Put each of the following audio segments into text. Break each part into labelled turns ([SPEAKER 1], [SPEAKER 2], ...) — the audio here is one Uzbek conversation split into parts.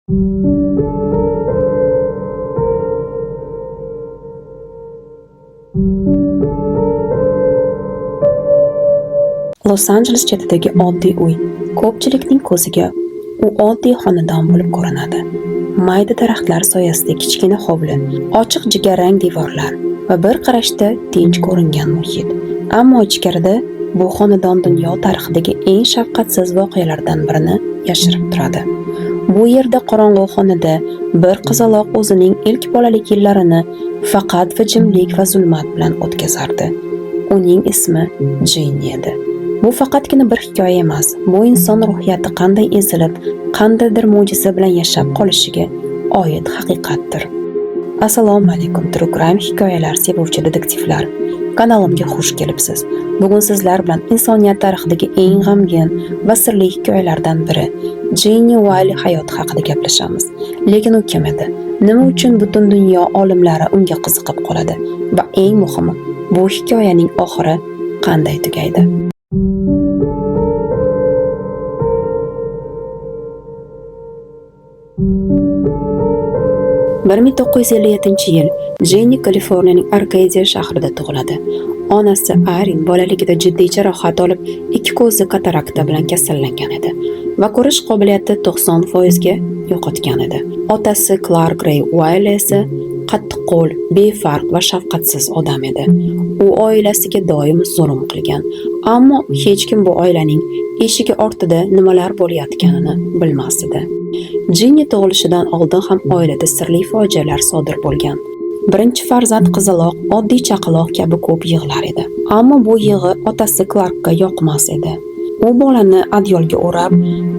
[SPEAKER 1] Los-Anjeles chetidagi oddiy uy ko'pchilikning ko'ziga u oddiy xonadon bo'lib ko'rinadi. Mayda daraxtlar soyasida kichkina hovli, ochiq jigarrang devorlar va bir qarashda tinch ko'ringan muhit. Ammo ichkarida bu xonadon dunyo tarixidagi eng shafqatsiz voqealardan birini yashirib turadi. Bu yerda qorong'u xonada bir qizaloq o'zining ilk bolalik yillarini faqat vijimlik va zulmat bilan o'tkazardi. Uning ismi Jinni edi. Bu faqatgina bir hikoya emas, bu inson ruhiyati qanday ezilib, qandaydir mo'jiza bilan yashab qolishiga oid haqiqatdir. Assalomu alaykum, True Crime hikoyalar sevuvchi detektivlar. Kanalimga xush kelibsiz. Bugun sizlar bilan insoniyat tarixidagi eng g'amgin va sirli hikoyalardan biri Jinni Uayli hayoti haqida gaplashamiz. Lekin u kim edi? Nima uchun butun dunyo olimlari unga qiziqib qoladi? Va eng muhimi, bu hikoyaning oxiri qanday tugaydi? 1957-yil Jenni Kaliforniyaning Arkadiya shahrida tug'iladi. Onasi Arin bolaligida jiddiy jarohat olib, ikki ko'zi katarakta bilan kasallangan edi va ko'rish qobiliyati 90% ga yo'qotgan edi. Otasi Clark Ray Uayli esa qattiqqo'l, befarq va shafqatsiz odam edi. U oilasiga doim zulm qilgan, ammo hech kim bu oilaning eshigi ortida nimalar bo'layotganini bilmas edi. Jinni tug'ilishidan oldin ham oilada sirli fojialar sodir bo'lgan. Birinchi farzand qizaloq oddiy chaqaloq kabi ko'p yig'lar edi. Ammo bu yig'i otasi Clarkka yoqmas edi. U bolani adyolga o'rab,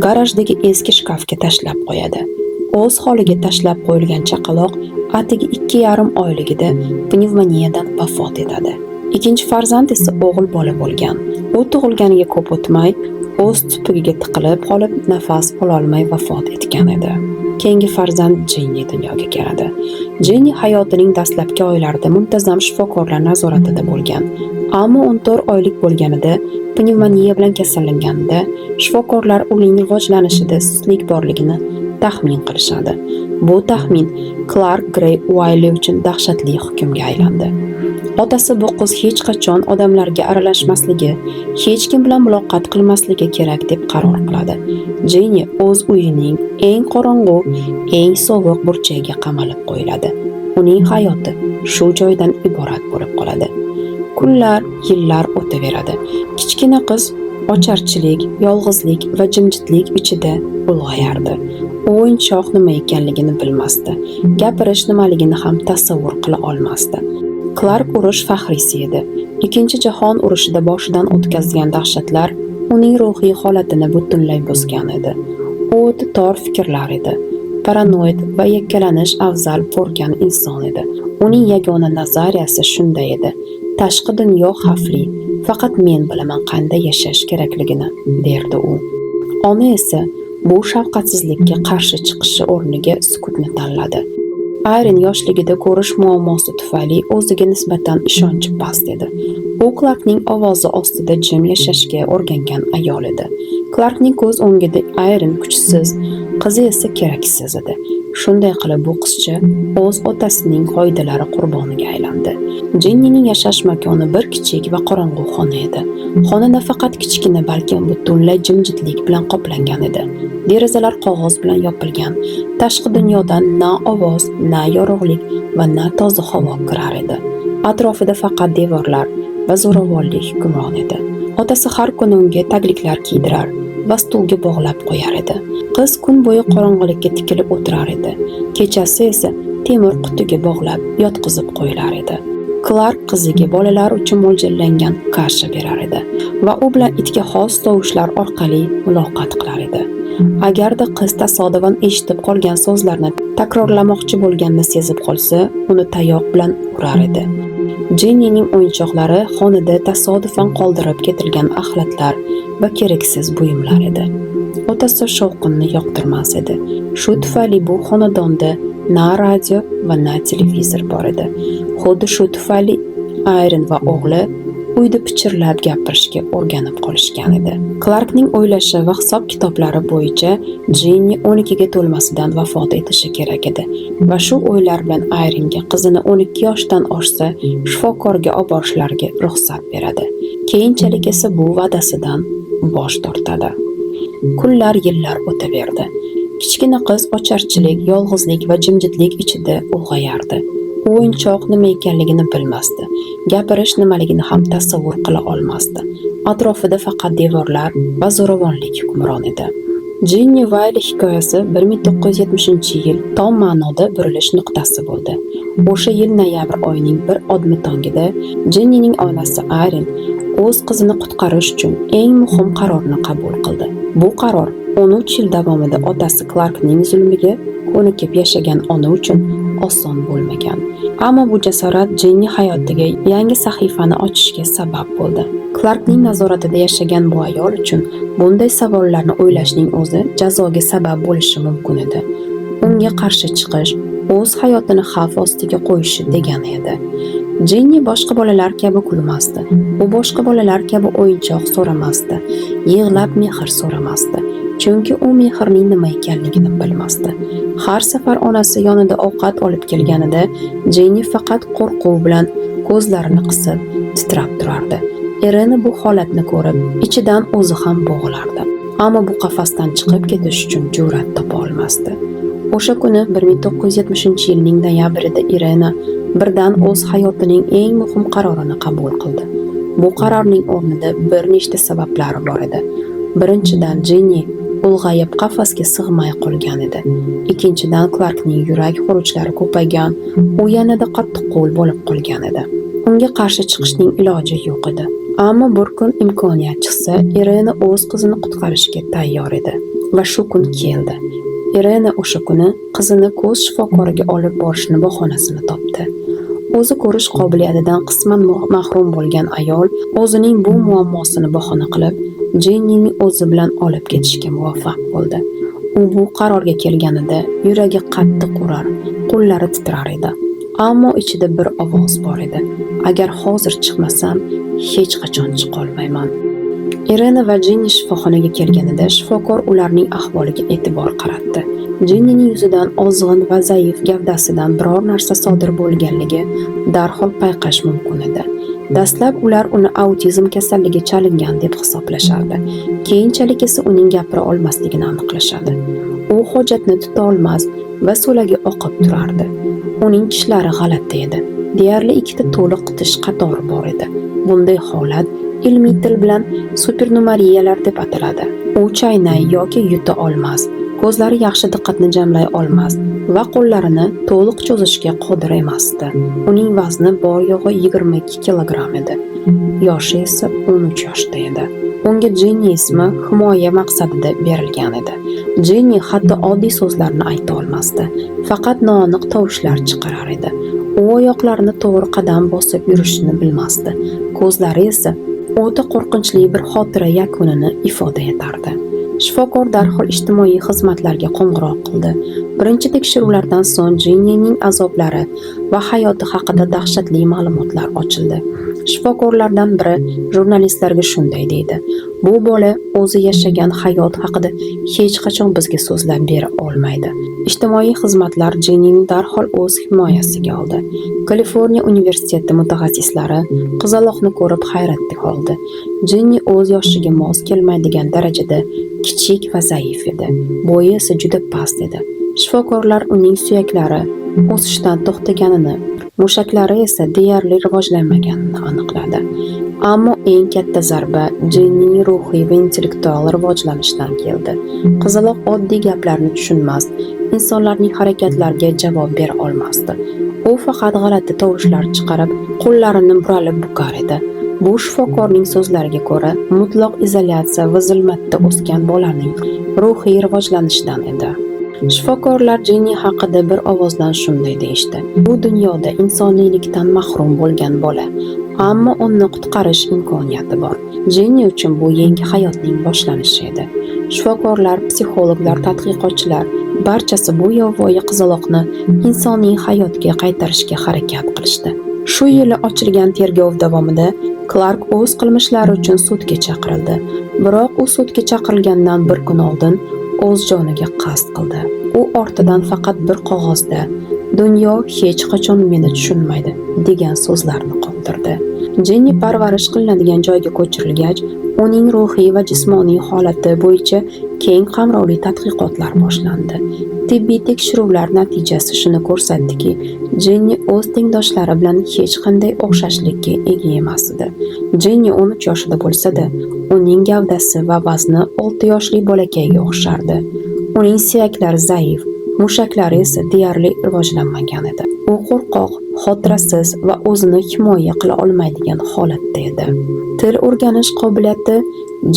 [SPEAKER 1] garajdagi eski shkafga tashlab qo'yadi. O'z holiga tashlab qo'yilgan chaqaloq atigi 2,5 oyligida pnevmoniyadan vafot etadi. Ikkinchi farzand esa o'g'il bola bo'lgan. U tug'ilganiga ko'p o'tmay, o'z tupugiga tiqilib qolib, nafas ololmay vafot etgan edi. Keyingi farzand Jinni dunyoga keladi. Jinni hayotining dastlabki oylarida muntazam shifokorlar nazoratida bo'lgan. Ammo 14 oylik bo'lganida pnevmoniya bilan kasallanganida shifokorlar uning rivojlanishida sustlik borligini taxmin qilishadi. Bu taxmin Clark Gray Uayli uchun dahshatli hukmga aylandi. Otasi bu qiz hech qachon odamlarga aralashmasligi, hech kim bilan muloqot qilmasligi kerak deb qaror qiladi. Jenni o'z uyining eng qorong'u, eng sovuq burchagiga qamalib qo'yiladi. Uning hayoti shu joydan iborat bo'lib qoladi. Kunlar, yillar o'taveradi. Kichkina qiz ocharchilik, yolg'izlik va jimjitlik ichida ulg'ayardi. U o'yinchoq nima ekanligini bilmasdi. Gapirish nimaligini ham tasavvur qila olmasdi. Clark urush faxriysi edi. Ikkinchi jahon urushida boshidan o'tkazgan dahshatlar uning ruhiy holatini butunlay buzgan edi. U o'ta tor fikrlar edi. Paranoid va yakkalanish afzal ko'rgan inson edi. Uning yagona nazariyasi shunday edi: tashqi dunyo xavfli, faqat men bilaman qanday yashash kerakligini, derdi u. Ona esa bu shafqatsizlikka qarshi chiqishi o'rniga sukutni tanladi. Ayrin yoshligida ko'rish muammosi tufayli o'ziga nisbatan ishonchi past edi. U Clarkning ovozi ostida jim yashashga o'rgangan ayol edi. Clarkning ko'z o'ngida Ayrin kuchsiz, qizi esa keraksiz edi. Shunday qilib bu qizcha o'z otasining qoidalari qurboniga aylandi. Jinnining yashash makoni bir kichik va qorong'u xona edi. Xona nafaqat kichkina, balki butunlay jimjitlik bilan qoplangan edi. Derazalar qog'oz bilan yopilgan. Tashqi dunyodan na ovoz, na yorug'lik va na toza havo kirar edi. Atrofida faqat devorlar va zo'ravonlik hukmron edi. Otasi har kuni unga tagliklar kiydirar va stulga bog'lab qo'yar edi. Qiz kun bo'yi qorong'ulikka tikilib o'tirar edi. Kechasi esa temir qutiga bog'lab yotqizib qo'yilar edi. Clark qiziga bolalar uchun mo'ljallangan kasha berar edi va u bilan itga xos tovushlar orqali muloqot qilar edi. Agarda qiz tasodifan eshitib qolgan so'zlarni takrorlamoqchi bo'lganini sezib qolsa, uni tayoq bilan urar edi. Jinnining o'yinchoqlari xonada tasodifan qoldirib ketilgan axlatlar va keraksiz buyumlar edi. Otasi shovqinni yoqtirmas edi. Shu tufayli bu xonadonda na radio va na televizor bor edi. Xuddi shu tufayli Ayrin va o'g'li Uyda pichirlab gapirishga o'rganib qolishgan edi. Klarkning o'ylashi va hisob-kitoblari bo'yicha Jenni 12 ga to'lmasidan vafot etishi kerak edi va shu o'ylar bilan Ayringa qizini 12 yoshdan oshsa shifokorga olib borishlariga ruxsat beradi. Keyinchalik esa bu va'dasidan bosh tortadi. Kunlar, yillar o'taverdi. Kichkina qiz ocharchilik, yolg'izlik va jimjitlik ichida ulg'ayardi. U o'yinchoq nima ekanligini bilmasdi. Gapirish nimaligini ham tasavvur qila olmasdi. Atrofida faqat devorlar va zo'ravonlik hukmron edi. Jenni Vayli hikoyasi 1970-yil tom ma'noda burilish nuqtasi bo'ldi. O'sha yil noyabr oyining bir odmi tongida Jennining onasi Ayrin o'z qizini qutqarish uchun eng muhim qarorni qabul qildi. Bu qaror 13 yil davomida otasi Klarkning zulmiga ko'nikib yashagan ona uchun oson bo'lmagan. Ammo bu jasorat Jenni hayotiga yangi sahifani ochishga sabab bo'ldi. Klarkning nazoratida yashagan bu ayol uchun bunday savollarni o'ylashning o'zi jazoga sabab bo'lishi mumkin edi. Unga qarshi chiqish o'z hayotini xavf ostiga qo'yishi degani edi. Jenni boshqa bolalar kabi kulmasdi. U boshqa bolalar kabi o'yinchoq so'ramasdi, yig'lab mehr so'ramasdi. Chunki u mehrning nima ekanligini bilmasdi. Har safar onasi yonida ovqat olib kelganida Jenni faqat qo'rquv bilan ko'zlarini qisib, titrab turardi. Irena bu holatni ko'rib, ichidan o'zi ham bo'g'ilardi. Ammo bu qafasdan chiqib ketish uchun jur'at topa olmasdi. O'sha kuni 1970-yilning noyabrida Irena birdan o'z hayotining eng muhim qarorini qabul qildi. Bu qarorning o'rnida bir nechta sabablari bor edi. Birinchidan, Jenni ulg'ayib qafasga sig'may qolgan edi. Ikkinchidan, Klarkning yurak xurujlari ko'paygan, u yanada qattiqqo'l bo'lib qolgan edi. Unga qarshi chiqishning iloji yo'q edi. Ammo bir kun imkoniyat chiqsa, Irena o'z qizini qutqarishga tayyor edi va shu kun keldi. Irena o'sha kuni qizini ko'z shifokoriga olib borishni bahonasini topdi. O'zi ko'rish qobiliyatidan qisman mahrum bo'lgan ayol o'zining bu muammosini bahona qilib, Jennining o'zi bilan olib ketishga muvaffaq bo'ldi. U bu qarorga kelganida yuragi qattiq urar, qo'llari titrar edi. Ammo ichida bir ovoz bor edi: "Agar hozir chiqmasam, hech qachon chiqolmayman." Irena va Jenni shifoxonaga kelganida shifokor ularning ahvoliga e'tibor qaratdi. Jennining yuzidan, ozg'in va zaif gavdasidan biror narsa sodir bo'lganligi darhol payqash mumkin edi. Dastlab ular uni autizm kasalligi chalingan deb hisoblashardi. Keyinchalik esa uning gapira olmasligini aniqlashadi. U hojatni tuta olmas va so'lagi oqib turardi. Uning tishlari g'alati edi. Deyarli ikkita to'liq tish qatori bor edi. Bunday holat ilmiy til bilan supernumeriyalar deb ataladi. U chaynay yoki yuta olmas, ko'zlari yaxshi diqqatni jamlay olmas va qo'llarini to'liq cho'zishga qodir emasdi. Uning vazni bor yo'g'i 22 kilogramm edi. Yoshi esa 13 yoshda edi. Unga Jenni ismi himoya maqsadida berilgan edi. Jenni hatto oddiy so'zlarni ayta olmasdi. Faqat noaniq tovushlar chiqarar edi. U oyoqlarini to'g'ri qadam bosib yurishni bilmasdi. Ko'zlari esa o'ta qo'rqinchli bir xotira yakunini ifoda etardi. Shifokor darhol ijtimoiy xizmatlarga qo'ng'iroq qildi. Birinchi tekshiruvlardan so'ng Jennining azoblari va hayoti haqida dahshatli ma'lumotlar ochildi. Shifokorlardan biri jurnalistlarga shunday deydi: "Bu bola o'zi yashagan hayot haqida hech qachon bizga so'zlab bera olmaydi." Ijtimoiy xizmatlar Jennini darhol o'z himoyasiga oldi. Kaliforniya universiteti mutaxassislari qizaloqni ko'rib hayratda qoldi. Jenni o'z yoshiga mos kelmaydigan darajada kichik va zaif edi. Bo'yi esa juda past edi. Shifokorlar uning suyaklari o'sishdan to'xtaganini, mushaklari esa deyarli rivojlanmaganini aniqladi. Ammo eng katta zarba Jennining ruhiy va intellektual rivojlanishidan keldi. Qizaloq oddiy gaplarni tushunmas, insonlarning harakatlariga javob bera olmasdi. U faqat g'alati tovushlar chiqarib, qo'llarini buralib bukar edi. Bu shifokorning so'zlariga ko'ra, mutlaq izolyatsiya va zulmatda o'sgan bolaning ruhiy rivojlanishidan edi. Shifokorlar Jenni haqida bir ovozdan shunday deyishdi: "Bu dunyoda insoniylikdan mahrum bo'lgan bola, ammo uni qutqarish imkoniyati bor." Jenni uchun bu yangi hayotning boshlanishi edi. Shifokorlar, psixologlar, tadqiqotchilar barchasi bu yovvoyi qizaloqni insoniy hayotga qaytarishga harakat qilishdi. Shu yili ochilgan tergov davomida Klark o'z qilmishlari uchun sudga chaqirildi. Biroq u sudga chaqirilgandan bir kun oldin o'z joniga qasd qildi. U ortidan faqat bir qog'ozda "Dunyo hech qachon meni tushunmaydi" degan so'zlarni qoldirdi. Jenni parvarish qilinadigan joyga ko'chirilgach, uning ruhiy va jismoniy holati bo'yicha keng qamrovli tadqiqotlar boshlandi. Tibbiy tekshiruvlar natijasi shuni ko'rsatdiki, Jenni o'z tengdoshlari bilan hech qanday o'xshashlikka ega emas edi. Jenni 13 yoshida bo'lsa-da, uning gavdasi va vazni 6 yoshli bolakayga o'xshardi. Uning suyaklari zaif, mushaklari esa deyarli rivojlanmagan edi. U qo'rqoq, xotirasiz va o'zini himoya qila olmaydigan holatda edi. Til o'rganish qobiliyati.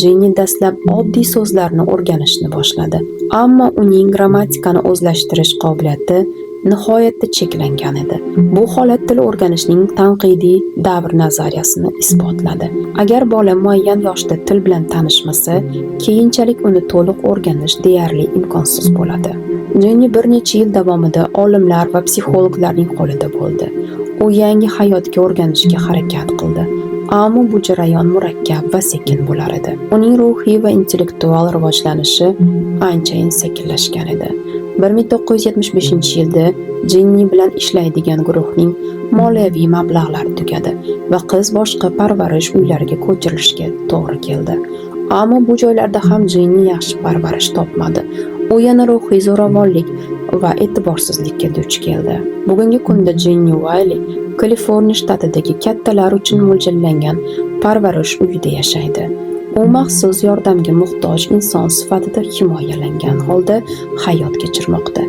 [SPEAKER 1] Jenni dastlab oddiy so'zlarni o'rganishni boshladi, ammo uning grammatikani o'zlashtirish qobiliyati nihoyatda cheklangan edi. Bu holat til o'rganishning tanqidiy davr nazariyasini isbotladi. Agar bola muayyan yoshda til bilan tanishmasa, keyinchalik uni to'liq o'rganish deyarli imkonsiz bo'ladi. Jenni bir necha yil davomida olimlar va psixologlarning qo'lida bo'ldi. U yangi hayotga o'rganishga harakat qildi, ammo bu jarayon murakkab va sekin bo'lar edi. Uning ruhiy va intellektual rivojlanishi anchayin sekinlashgan edi. 1975-yilda Jenni bilan ishlaydigan guruhning moliyaviy mablag'lari tugadi va qiz boshqa parvarish uylariga ko'chirilishiga to'g'ri keldi. Ammo bu joylarda ham Jenni yaxshi parvarish topmadi. U yana ruhiy zo'ravonlik va e'tiborsizlikka duch keldi. Bugungi kunda Jenni Uayli Kaliforniya shtatidagi kattalar uchun mo'ljallangan parvarish uyida yashaydi. U maxsus yordamga muhtoj inson sifatida himoyalangan holda hayot kechirmoqda.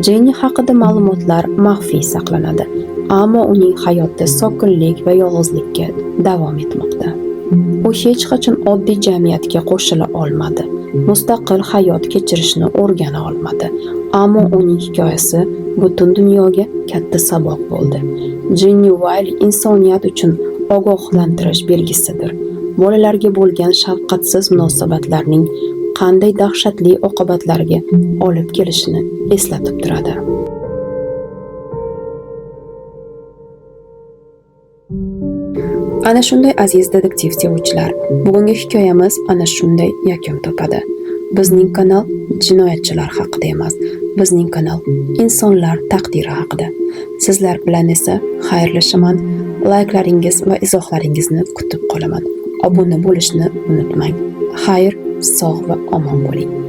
[SPEAKER 1] Jenni haqida ma'lumotlar maxfiy saqlanadi, ammo uning hayoti sokinlik va yolg'izlikka davom etmoqda. U hech qachon oddiy jamiyatga qo'shila olmadi, mustaqil hayot kechirishni o'rgana olmadi, ammo uning hikoyasi butun dunyoga katta saboq bo'ldi. Jenni Uayli insoniyat uchun ogohlantirish belgisidir. Bolalarga bo'lgan shafqatsiz munosabatlarning qanday dahshatli oqibatlarga olib kelishini eslatib turadi. Ana shunday, aziz detektiv sevuvchilar, bugungi hikoyamiz ana shunday yakun topadi. Bizning kanal jinoyatchilar haqida emas, bizning kanal insonlar taqdiri haqida. Sizlar bilan esa xayrlashaman. Layklaringiz va izohlaringizni kutib qolaman. Obuna bo'lishni unutmang. Xayr, sog' va omon bo'ling.